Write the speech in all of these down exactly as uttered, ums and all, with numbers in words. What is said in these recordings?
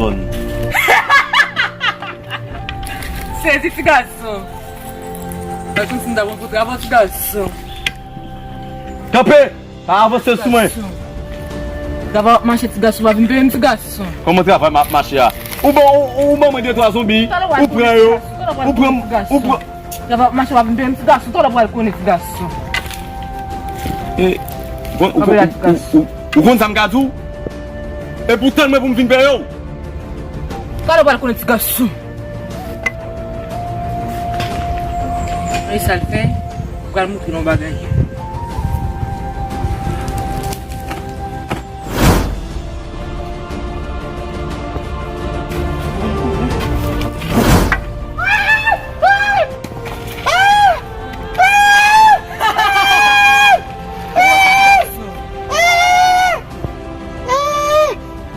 zòn. Sezi ti gason. Mwen konn si m ta pran kontra avè w ti gason. Kanpe! Pa avanse sou mwen. Travay w ap mache ti gason, pa vin peye m ti gason. Kòman travay m ap mache a? Ou ban, ou, ou ban mwen de twa zonbi, ou pran yo, ou pran, ou pran. Travay w ap mache, pa vin peye m ti gason, talè w pral konnen ti gason. E, ou konn, ou, ou, ou, ou, ou konn sa m ka di w? E pou tann mwen pou m vin peye w. Talè w pral konnen ti gason. Men sa l fè, m pral montre nou yon bagay.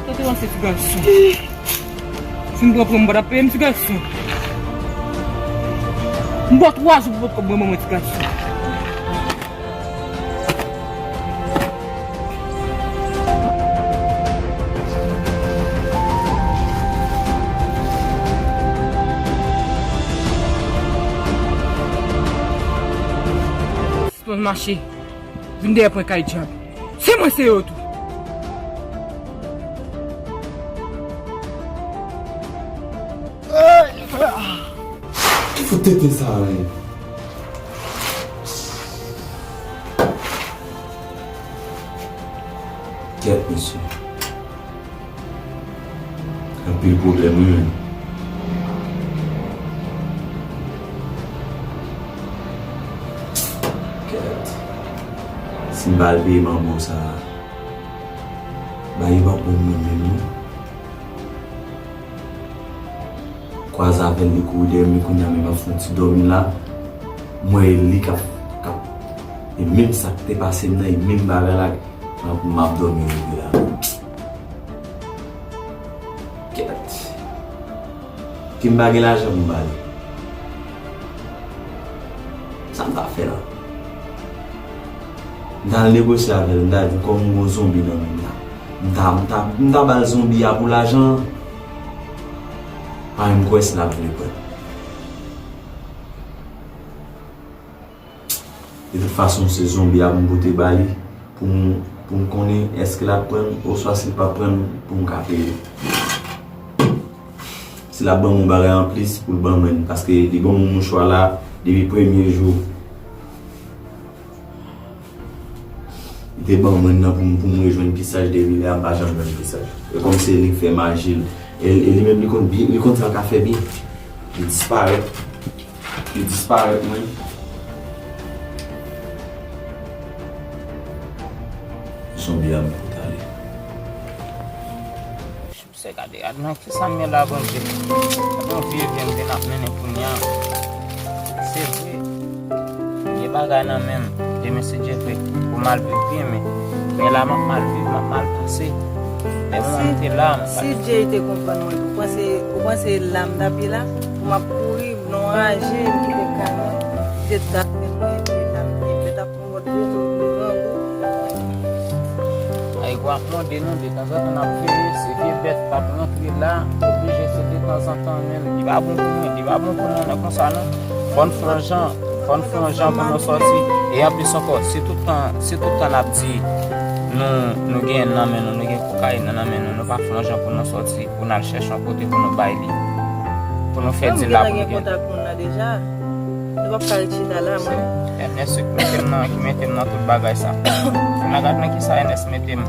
Kote w se ti gason? Si m pran pran m pa t ap peye m ti gason. M ba w twa jou pou w pot kòb mwen ban mwen ti gason. Sipoze mache. Vin dèyè pran kay djab. Se mwen se yo tou. Ki fout tete sa menm? Kèt mesye. Anpil pwoblèm wi menm. Kèt. Si m pa al peye manbo sa a, bagay pa bon mwen menm non. Kwaze avè l, li kouri dèyè m, men kounye a menm ap fè yon ti dòmi la. M wè e li k ap, k ap, e menm sa k te pase m nan, e menm bagay la, m ap, m ap dòmi rive la. Kèt. Ke m pa gen lajan pou m ba li. Sa m ta fè la? M ta al negosye avè l, m ta di kòm m gon zonbi nan men m la. M ta, m ta, m ta ba l zonbi a pou lajan an. Pa menm kwè si l ap vle pran. De tout fason, se zonbi a pou m pote ba li, pou m, pou m konnen èske l ap pran l, oswa si l p ap pran l, pou m ka peye. Si l ap ban m yon bagay anplis, pou l ban mwen l, paske li ban m yon mouchwa la, depi premye jou. Li te ban mwen nan pou m, pou m rejwenn Kisaj, depi lè a m pa janm jwenn Kisaj. E kòm se li k fè maji l. E, e li menm li konn byen, li konn sa l ka fè byen. Li disparèt. Li disparèt mwen. Zonbi a m fout ale. Mesye, gade, gade nan kisa m ye la, Bondye. Gade yon vye vye m vin ap mennen kounye a. Se vre. M gen bagay nan men m. Demen, si Dye vle, pou m al viv byen, men, men la m ap mal viv, m ap mal pase. Men mwen m te la, m pa... Si Dye te konprann mwen, ou panse, ou panse la m t ap ye la, pou m ap kouri, m nan yon raje, m kite kay mwen, m te t ap fè mwen, epi la m te fèt ap yon lòt rezo pou grangou. Ay, gwa ap mòde nou, detanzantan n ap veye, se vye bèt p ap rantre la, oblije se detanzantan menm. Li pa bon pou mwen, li pa bon pou mwen nan konsa non. Fò n fè yon jan, fò n fè yon jan pou nou sòti. E anplis ankò, si tout tan, si tout tan n ap di nou, nou gen nan men nou, nou gen kokayin nan, nan men nou, nou pa fè yon jan pou nou sòti, pou n al chèche yon kote pou nou bay li. Pou nou fè dil la pou nou gen. Kontak moun nan deja. Nou p ap ka ret chita la, mwen. Se Ernest ki mete m nan, ki mete m nan tout bagay sa. Kounye a gad nan kisa Ernest mete m.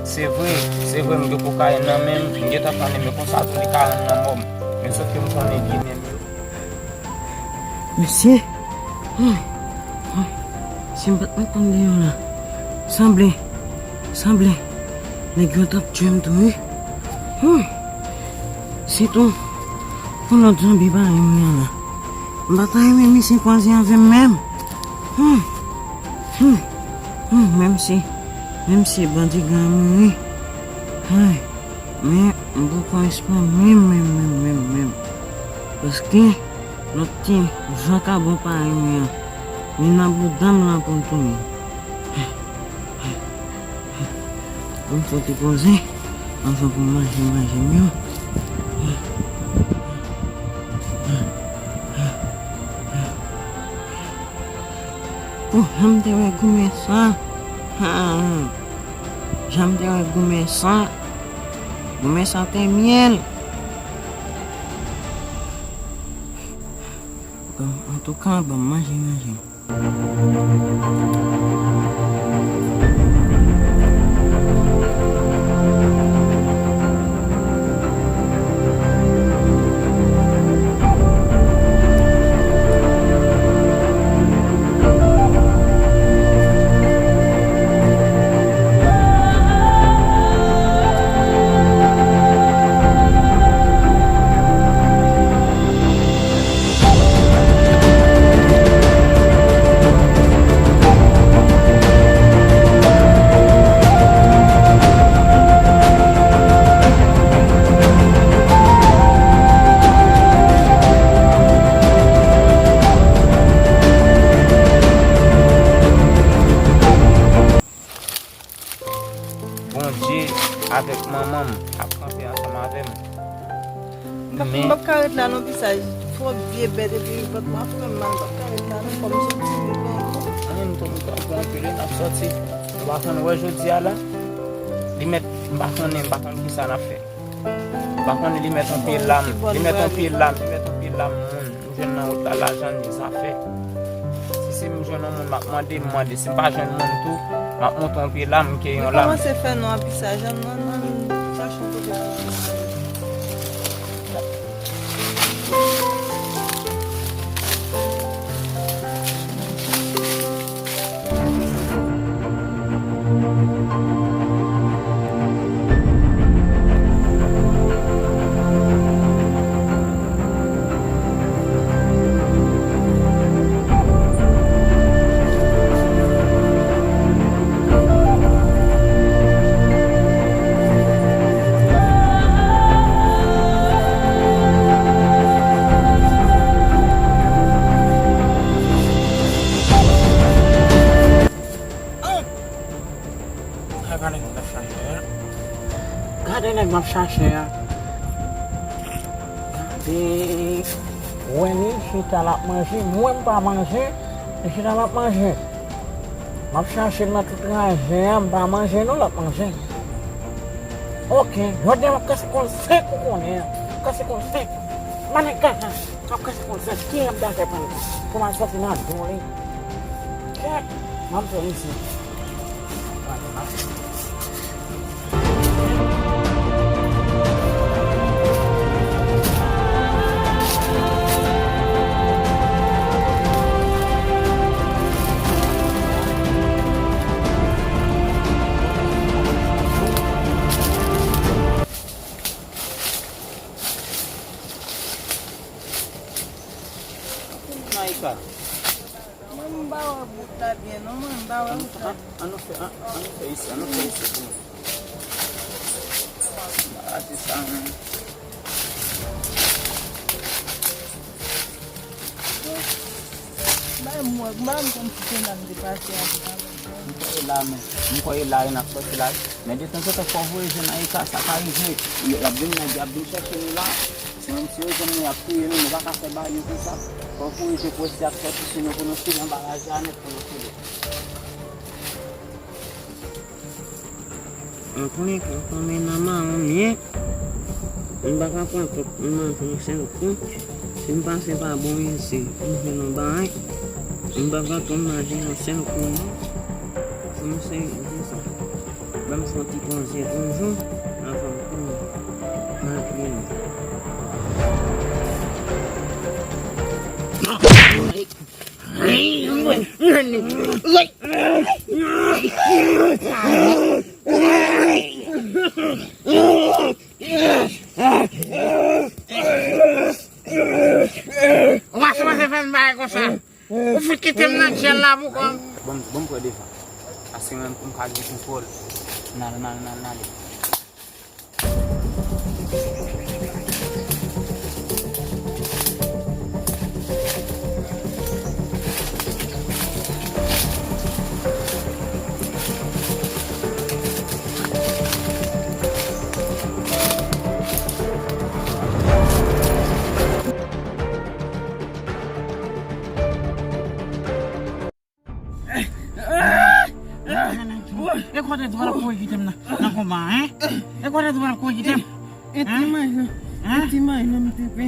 Se vre, se vre, m gen kokayin nan men m, m gentan tande, men konsa tou li ka rann nan mò m. Men sof ke m konnen li menm yo. Mesye, hmm, hmm, si m pa t met kòn deyò la, sanble, sanble, nèg yo t ap tchwe m tou wi. Hmm. Sitou pou lòt zonbi parèy mwen an la. M pa ta renmen misye kwaze avè m menm. Hmm. Hmm. Hmm. Menm si, menm si bandi gen mouri. Ay. Men m poko espwa menm, menm, menm, menm, menm. Paske lòt ti vakabon parèy mwen an, li nan bouda m la pou l tounen. Pou m fè ti poze. Anvan pou m manje manje m yo. Oh, jan m te wè goumen sa. Ha. Jan m te wè goumen sa. Goumen sa te myèl. Bon, antouka, bon, manje, manje. Bondye avèk manman m ap kanpe ansanm avè m. M p ap, m p ap ka ret la non, Visaj. Twòp vye bèt epi vant mwen ap fè m mal. M p ap ka ret la non, kòm m soti rive ankò. Anyen, m tou, m tou, m tou anpile, n ap sòti. Ou pa konn wè jodi a la? Li mèt, m pa konnen, m pa konn kisa n ap fè. M pa konnen, li mèt yon pye lam, li mèt yon pye lam, li mèt yon pye lam moun. M jwenn nan wout la, lajan ni zafè. Si se m jwenn yon moun, m ap mande, m mande. Si m pa jwenn moun tou, m ap monte yon pye lam, m ke yon lam. Li kòmanse fè nwa, Visaj, ann, ann, ann chache yon kote pou nou. Ay, gade nèg m ap chache a. Gade nèg m ap chache a. Gade. Wè li chita l ap manje. Mwen m pa manje. Li chita l ap manje. M ap chache l nan tout trajè a. M pa manje non, l ap manje. Oke. Jodi a m ap kase kò l sèk ou konnen. M ap kase kò l sèk. Manek kaka. M ap kase kò l sèk. Ki m ta fè pran l? Pou m al sòti nan do li. Kèt. M ap fè isit. Naika. Mwen, m pa wè wout la byen non, mwen, m pa wè wout la byen. An nou fè, an, an nou fè isi, an nou fè isi pou nou. Ba di sa, men. Bay m wè, m pa konn si se la m te pase a, se pa mwen. M kwè e la, men. M kwè e la, e n ap sòti la. Men detanzantan, fò voye jwenn Naika, sa ka rive. Y ap vin, nèg y ap vin chèche nou la. Si yo jwenn nou, y ap touye nou, nou pa ka fè bagay konsa. Fò voye jwenn pou esi ap sòti sou nou, pou nou file anba raje a nèt, pou nou file. Antouka, kòm e nan mawon m ye, m pa ka pran tout manje yon sèl kou. Si m pase pa bò isi, m jwenn yon bagay, m pa ka tout manje yon sèl kou non. Fò m eseye di sa. Ban m fè yon ti poze toujou, avan m tou makiye m. Ou pa sipoze fè m bagay konsa. Ou fout kite m nan dyèl la pou kò m. Bon, bon, m pran devan. Paske mwen, pou m ka gen kontwòl. N ale, n ale, n ale, n ale. Nan konba, en? E kote tou w ap kouri kite m? E ti may lan. E ti may lan m te pè.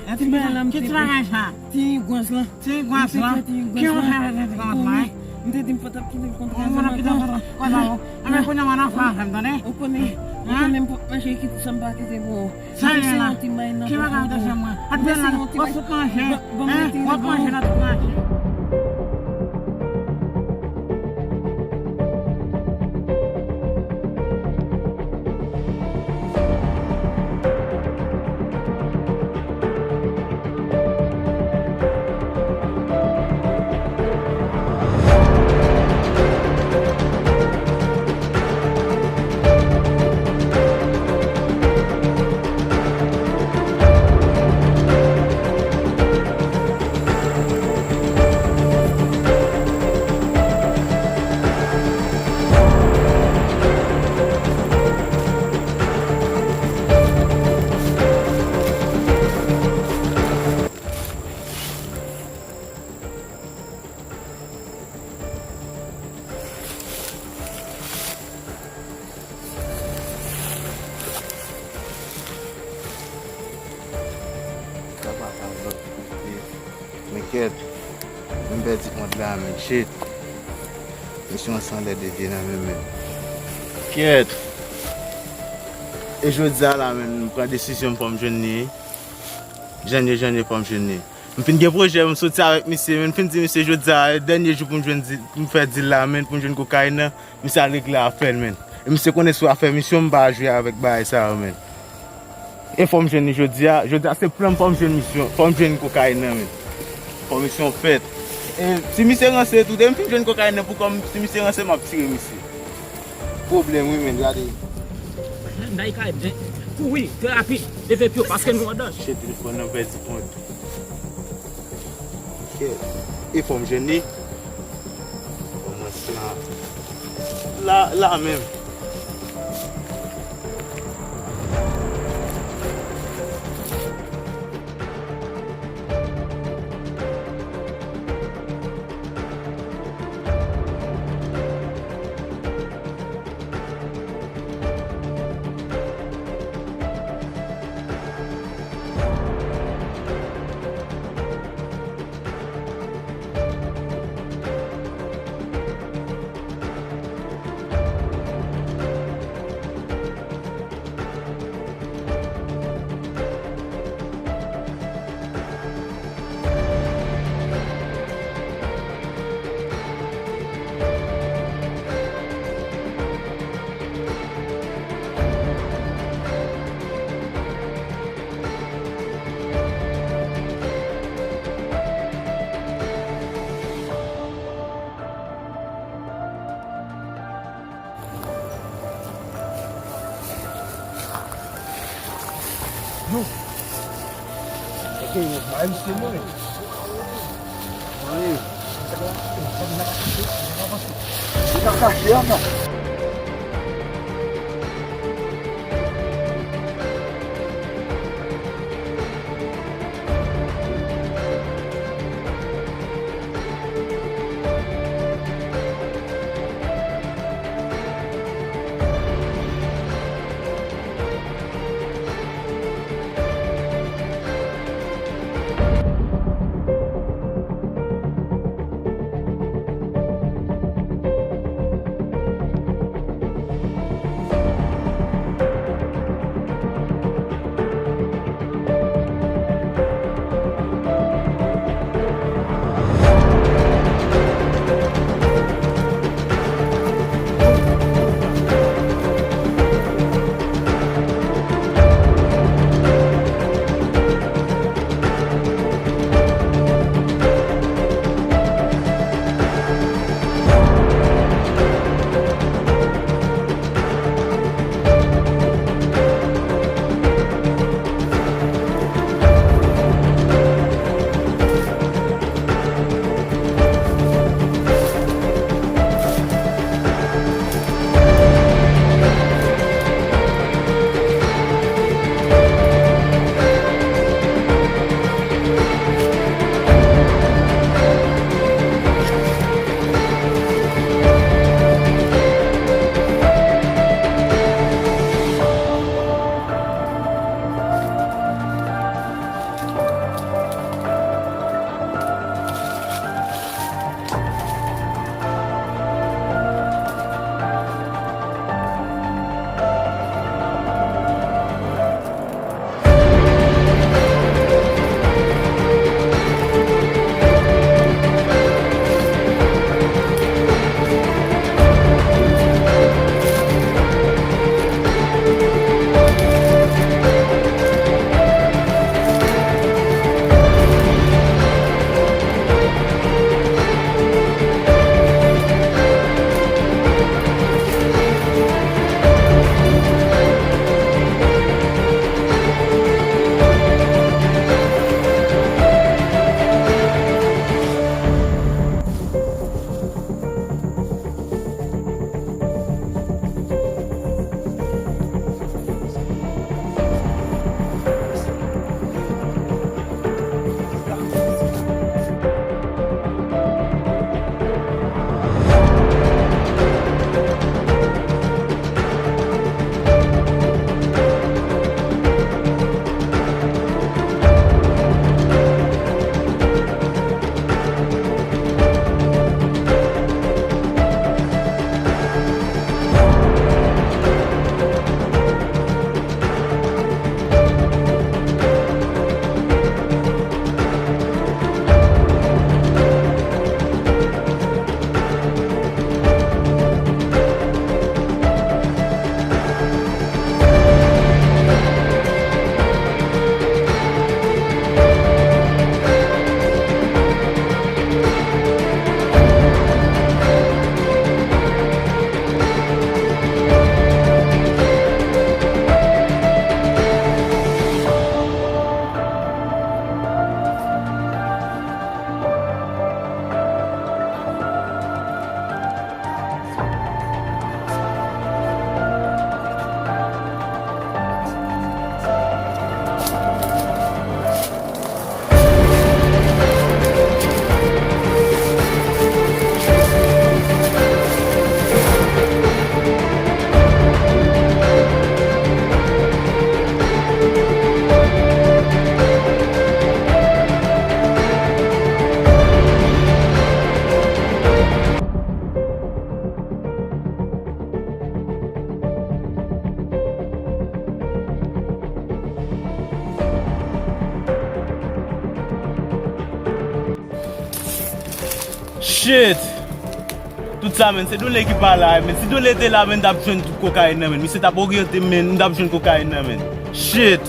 E ti may lan m te pè. Ki ti bagay sa? Ti igwans lan. Ti igwans lan? Ki yon sa avèk ti igwans lan, en? M te di m pa t ap kite l kontre avè m ankò. Anben kounye a w a nan fè avè m, tande? Ou konnen, ou konnen m p ap mache kite sa m pa kite pou ou. Sa gen la? Ki bagay w te fè mwen? Antre la, w ap fout manje. Hein? W ap manje nan tout manje. Sa pa ka lòt kote. Men kèt, men m pèdi kont la, men shit. Misyon an san lè devye nan men men. Kèt. E jodi a la, men m pran desizyon m fò m jwenn li. Jwenn li, jwenn li, fò m jwenn li. M fin gen pwojè, m soti avèk misye, men m fin di misye jodi a, e dènye jou pou m jwenn di, pou m fè dil la, men pou m jwenn kokayin nan, misye al regle afè l, men. E misye konnen sou afè misyon, m pa jwe avèk bagay sa yo, men. E fò m jwenn li jodi a, jodi a se plan m, fò m jwenn misyon, fò m jwenn kokayin nan, men. Fò misyon fèt. E si misye ranse tou, depi m fin jwenn kokayin nan pou kò m, si misye ranse, m ap tire misye. Pwoblèm, wi, men, gade. N ay kay, men, kouri, trè rapid, leve pye w, paske nou andan. Chè telefòn nan pèdi kont. Kè, e fò m jwenn li. Kòmanse la. La, la menm. Shit! Tout sa, men, se Done ki pa la, men. Si Done te la, men, m t ap jwenn tout kokayin nan, men. Misye t ap oryante m, men, m t ap jwenn kokayin nan, men. Shit!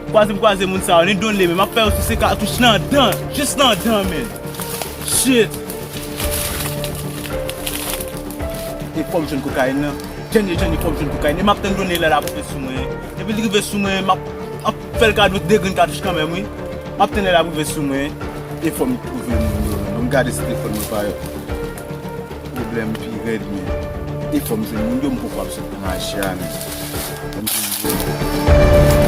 Kwaze m kwaze moun sa yo, ni Done, men. M ap fè yo souse katouch nan dan, jis nan dan, men. Shit! E fò m jwenn kokayin nan. Dènye, dènye fò m jwenn kokayin. E m ap tann Done lè l ap rive sou mwen. Depi l rive sou mwen, m ap, ap fè l kado de grenn katouch kanmenm, wi. M ap tann lè l ap rive sou mwen. E fò m twouve moun yo, men. Ban m gade si telefòn mwen pa yo. Pwoblèm pi rèd, men. E fò m jwenn moun yo, m poko ap sot nan mache a, men. Fò m jwenn moun yo.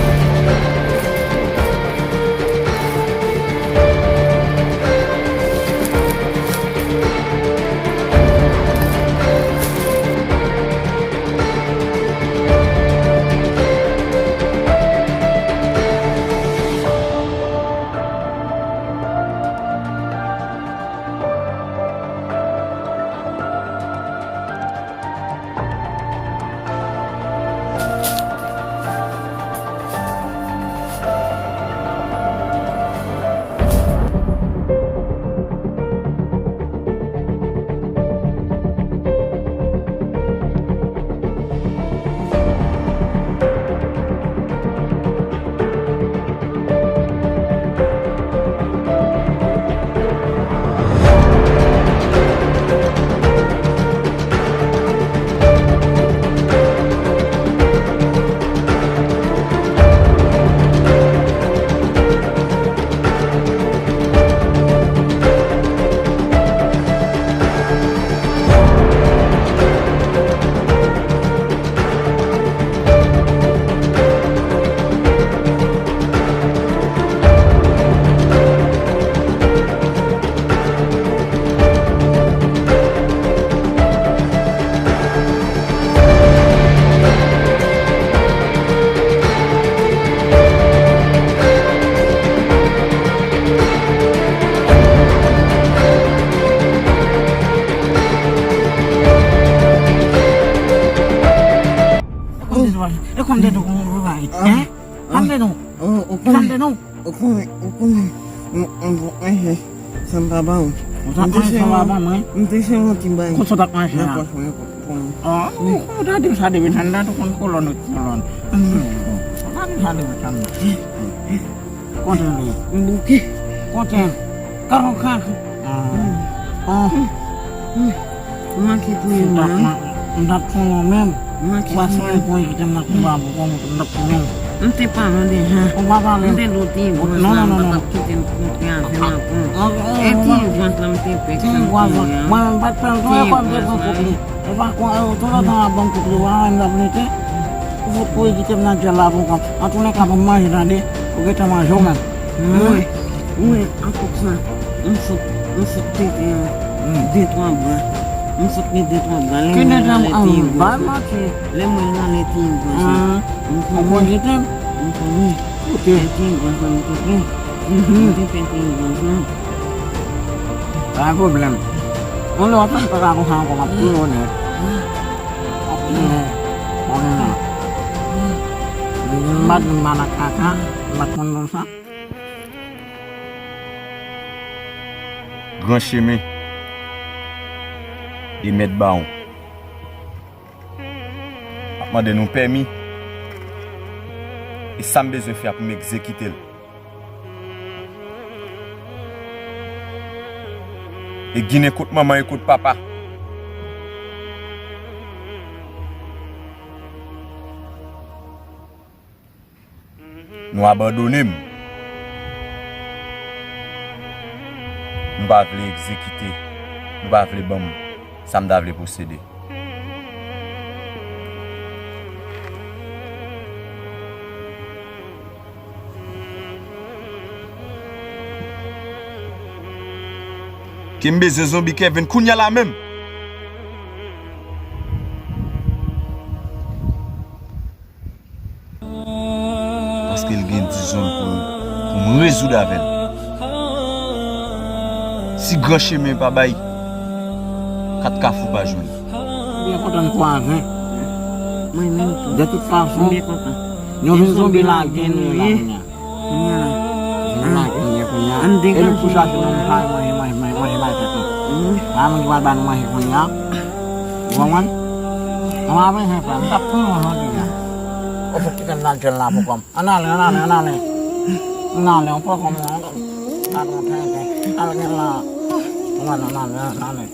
Ou konn de dwa, ou konn de dwa, hein? Ou konn de nou. Ou konn de nou. Ou konnen, ou konnen, m, m poko manje sa m pa ba ou. Ou t ap manje sa w pa ban mwen? M te fè yon ti bagay. Kote w t ap manje a? Nan pòch mwen, pou mwen. Ah, ou, ou ta di m sa depi tann nan, ou konn kolòn ou kolòn. Hmm. Ou ta di m sa depi tann nan. Kote l ye? M bouke. Kote l? Kaka. Ah. Ah. M manke touye mwen. M t ap touye w menm. M manke touye w. Ou pa sonje pou ekite m nan konba pou konn m t ap touye w. M te pale w deja. Ou pa pale m. M te di w ti igwans la, m pa t ap kite l kontre avè m ankò. E ti igwans la m te pè k sa m touye a. Mwen menm m pa t pè l touye kòm te pran koup li. E pa kon, e, toutotan w ap ban m koup li, w a menm l ap lite. Ou fout kouri kite m nan dyòl la pou kont. Antoulèka, ban m manje tande. Ou gentan manje w menm. Mwen, mwen, an kòk sa, m fout, m fout pete yon de twa bra. M fout gen de twa bra. Lè mwen rale ti igwans lan, lè mwen rale ti igwans lan, m konnen. M konnen. Ti igwans lan, m te pè. M te pè ti igwans lan. Pa gen pwoblèm. Yon lè w ap fè m paka konsa ankò, m ap touye w nèt. M ap touye w. Konnen nan. M pa t vin malak kaka, m pa t konn konsa. Gran chemen e mèt bawon. M ap mande nou pèmi. E sa m bezwen fè a pou m egzekite l. E ginen kot manman e kot papa. Nou abandone m. Nou pa vle egzekite. Nou pa vle ban m sa m ta vle posede. Ke m bezwen zonbi Kevin kounya la menm. Paske l gen dizon pou, pou m rezoud avè l. Si gran chemen pa bay, kat kafou pa jwenn. Byen kontan n kwaze. Mwen menm tou. De tout fason, nou vin zonbi lage nou la kounya. Kounya la. Vin lage nou kounya. Ann degaje. E nou pou chache nan kay manje, manje, manje, manje bay tèt nou. Wi, a mwen ki pral ba nou manje kounye a. Ou konprann? Mwen ap bezwen fè, m t ap pran yon jodi a. Ou fout kite m nan djèl la pou kò m. Ann ale, ann ale, ann ale. Ann ale, yon pòkò m nan. Pa konn tenten. Al gen la. Ann ale, ann ale, ann ale.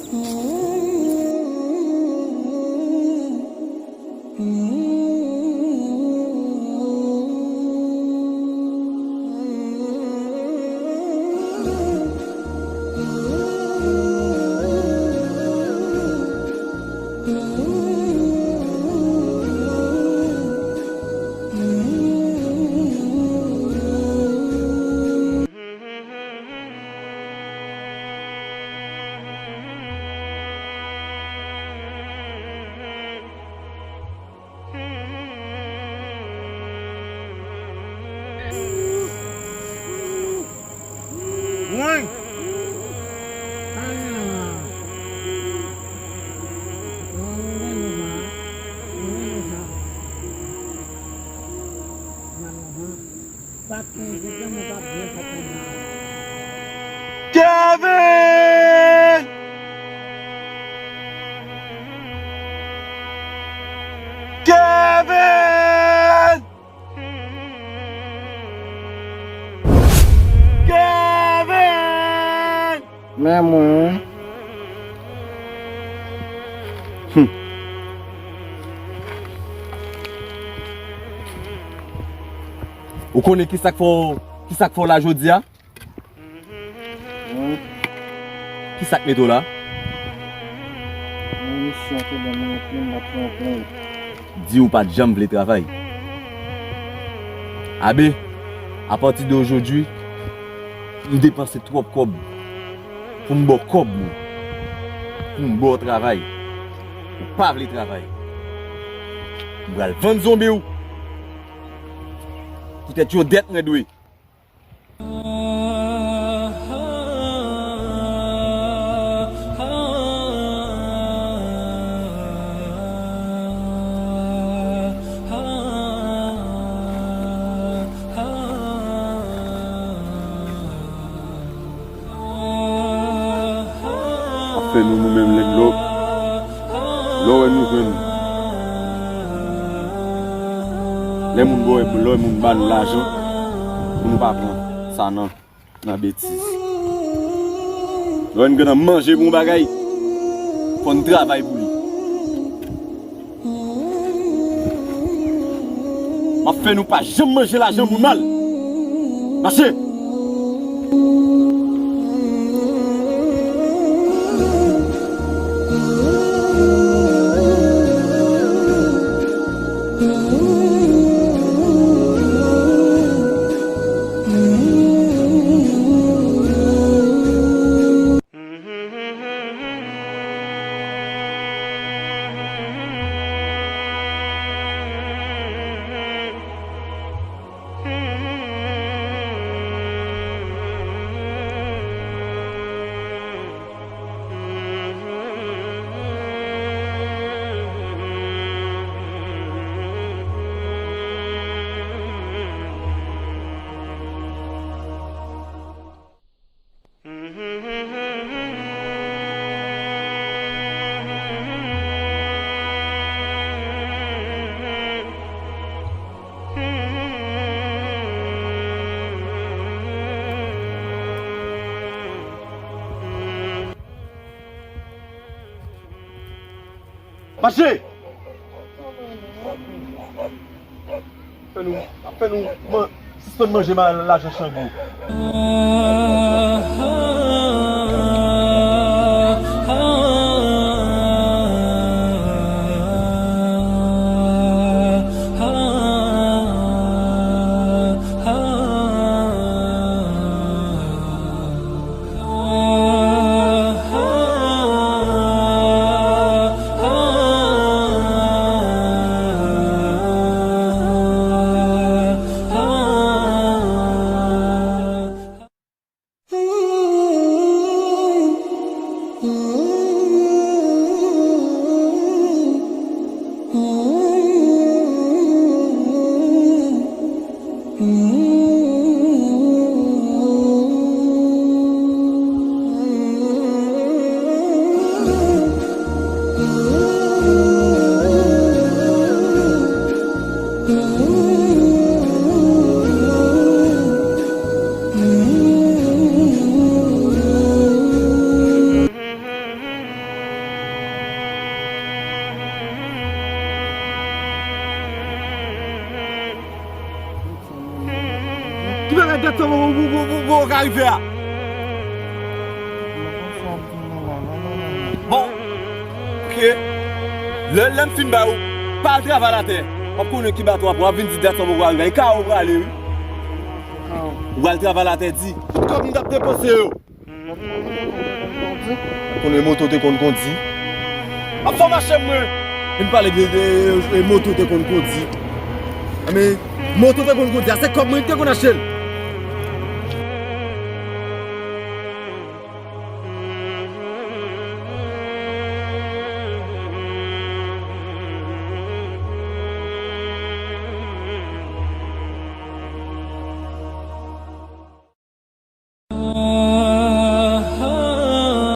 Kevin! Kevin! Kevin! Men mwen. Hum. Ou konnen kisa k fè w, kisa k fè w la jodi a? Hum. Kisa k mete w la? Mwen misyon te ban mwen yon plim, m ap pran yon plim. Di ou pa t janm vle travay. Abe, apati de ojodwi, m depanse twòp kòb pou m ba w kòb mwen. Pou m ba w travay. Ou pa vle travay. M pral vann zonbi w. Poutèt yon dèt mwen dwe. Ap fè nou, nou menm, lè, lè, lè w wè nou jwenn, lè moun ba w, lè moun ba nou lajan pou nou pa pran sa nan, nan betiz. Lè w wè n gen nan manje pou yon bagay, fò n travay pou li. M ap fè nou pa janm manje lajan moun mal. Mache! Mache! Fè nou, fè nou man-, sispann manje ma-, lajan Chango. Ki bagay dat sa w ka rive a? Bon, ok. Lè, lè m fin ba ou, pa al travay atè. W ap konnen ki bato w ap pran, w ap vin di dat sa w ka rive a. E ka ou prale, wi. Ou al travay atè, di. Tout kòb m t ap depanse yo. Konnen moto te konn kondi. Ap fè mache mwen. Vin pale de, de, de moto te konn kondi. Men, moto te konn kondi. A se kòb mwen te konn achte l.